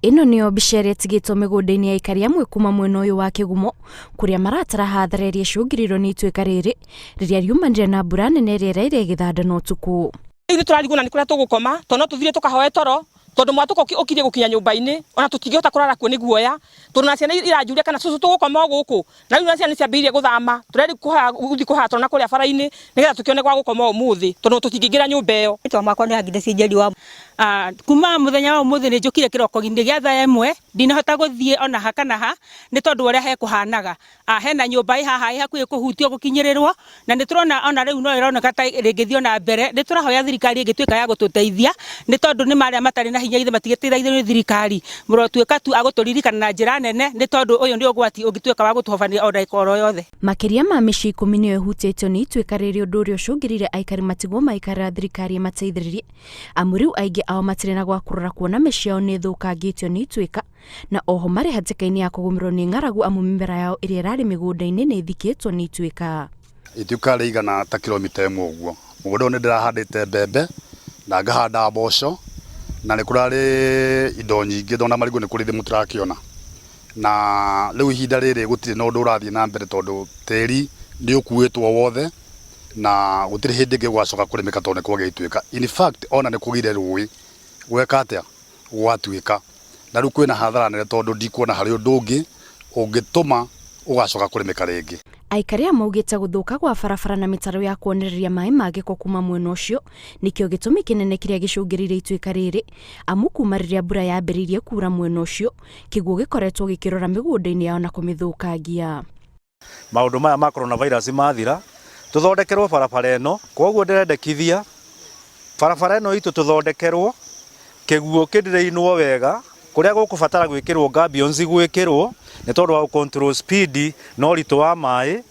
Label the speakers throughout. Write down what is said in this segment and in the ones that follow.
Speaker 1: Ĩno nĩyo mbica ĩrĩa ĩtigĩtwo mĩgũnda-inĩ ya aikari amwe kuma mwena ũyũ wa Kĩgumo kũrĩa maratara hathara ĩrĩa ĩcũngĩrĩirio nĩ ituĩka rĩrĩ rĩrĩa riumanire na mbura nene ĩrĩa ĩraire ĩgĩthanda na ũtukũ.
Speaker 2: Rĩu nĩ tũrarigwo na nĩ kũrĩa tũgũkoma tondũ no tũthire tũkahoe toro tondũ mwatũka ũkirie gũkinya nyũmba-inĩ ona tũtingĩhota kũrara kuo nĩ guoya tondũ na ciana iranjũria kana cũcũ tũgũkoma o gũkũ na rĩu na ciana nĩ ciambĩrĩirie gũthama tũreri gũthiĩ kũhoya toro na kũrĩa bara-inĩ nĩgetha tũkĩone gwa gũkoma ũmũthĩ tondũ tũtingĩingĩra nyũmba ĩyo.
Speaker 3: Rĩtwa makwa nĩ Agnes Njeri wa
Speaker 4: Kuma mũthenya wa ũmũthĩ nĩ njũkire kĩroko-inĩ gĩa thaa ĩmwe ndinahota gũthiĩ ona ha kana ha nĩ tondũ wa ũrĩa hekũhanaga. Hena nyũmba ĩ haha ĩ hakuhĩ kũhutio gũkinyĩrĩrwo na nĩ tũrona ona rĩu no ĩroneka ta ĩrĩngĩthiĩ ona mbere. Nĩ tũrahoya thirikari ĩngĩtuĩka ya gũtũteithia nĩ tondũ nĩ ma arĩa matarĩ na hinya githĩ matigĩteithagio nĩ thirikari. Mũrotuĩka tu a gũtũririkana na njĩra nene nĩ tondũ ũyũ nĩ ũgwati ũngĩtuĩka wa gũtũhobania o ndagĩka oro yothe.
Speaker 1: Makĩria ma mĩciĩ ikũmi nĩyo ĩhutĩtio nĩ ituĩka rĩrĩ ũndũ ũrĩa ũcũngĩrĩire aikari matigwo maikarĩra thirikari ĩmateithĩrĩrie amu rĩu aingĩ ao matirĩ na gwa kũrora kuona mĩciĩ yao nĩ ĩthũkangĩtio nĩ ituĩka na oho marĩ hatĩka-inĩ ya kũgũmĩrwo nĩ ng'aragu amu mĩmera yao ĩrĩa ĩrarĩ mĩgũnda-inĩ nĩ ĩthikĩtwo nĩ ituĩka.
Speaker 5: Ituĩka rĩigana ta kilomita ĩmwe ũguo. Mũgũnda ũyũ nĩ ndĩrahandĩte mbembe na ngahanda mboco na nĩ kũrarĩ indo nyingĩ ona marigũ nĩ kũrĩ mũtarakĩona. Na rĩu ihinda rĩrĩ gũtirĩ na ũndũ ũrathiĩ na mbere tondũ tĩri nĩ ũkuĩtwo wothe na gũtirĩ hĩndĩ ĩngĩ gũgacoka kũrĩmĩka tondũ nĩ kwagĩa ituĩka. In fact ona nĩ kũgĩire rũĩ gweka atĩa? Gwatuĩka. Na rĩu kwĩna hathara nene tondũ ndikuona harĩ ũndũ ũngĩ ũngĩtũma ũgacoka kũrĩmĩka rĩngĩ.
Speaker 1: Aikari aya maugĩte gũthũka gwa barabara na mĩtaro ya kuonereria maĩ ma gĩko kuma mwena ũcio nĩkĩo gĩtũmi kĩnene kĩrĩa gĩcũngĩrĩirie ituĩka rĩrĩ amu kuma rĩrĩa mbura yambĩrĩirie kura mwena ũcio kĩguũ gĩkoretwo gĩkĩrora mĩgũnda-inĩ yao na kũmĩthũkangia.
Speaker 6: Maũndũ maya ma coronavirus mathira, tũthondekerwo barabara ĩno, kwoguo ndĩrendekithia barabara ĩno itũ tũthondekerwo, kĩguũ kĩndĩrĩinwo wega, kũrĩa gũkũbatara gwĩkĩrwo gabions gwĩkĩrwo, nĩ tondũ wa gũ control speed na ũritũ wa maĩ,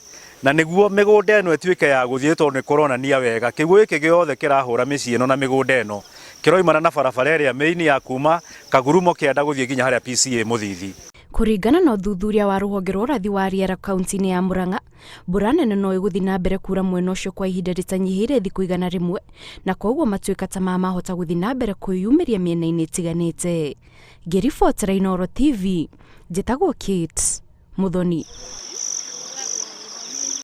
Speaker 6: na nĩguo mĩgũnda ĩno ĩtuĩke ya gũthiĩ tondũ nĩ kũronania wega kĩguũ gĩkĩ gĩothe kĩrahũra mĩciĩ ĩno na mĩgũnda ĩno kĩroimana na barabara ĩrĩa main ya kuma Kagurumo kĩanda gũthiĩ nginya harĩa PCA Mũthithi.
Speaker 1: Kũringana na ũthuthuria wa rũhonge rwa ũrathi wa rĩera kaunti-inĩ ya Murang'a, mbura nene no ĩgũthiĩ na mbere kuura mwena ũcio kwa ihinda rĩtanyihĩire thikũ 100, na koguo matuĩka ta maya mahota gũthiĩ na mbere kwĩyumĩria mĩena-inĩ ĩtiganĩte. Ngĩribotera Inooro TV, njĩtagwo Kate Muthoni.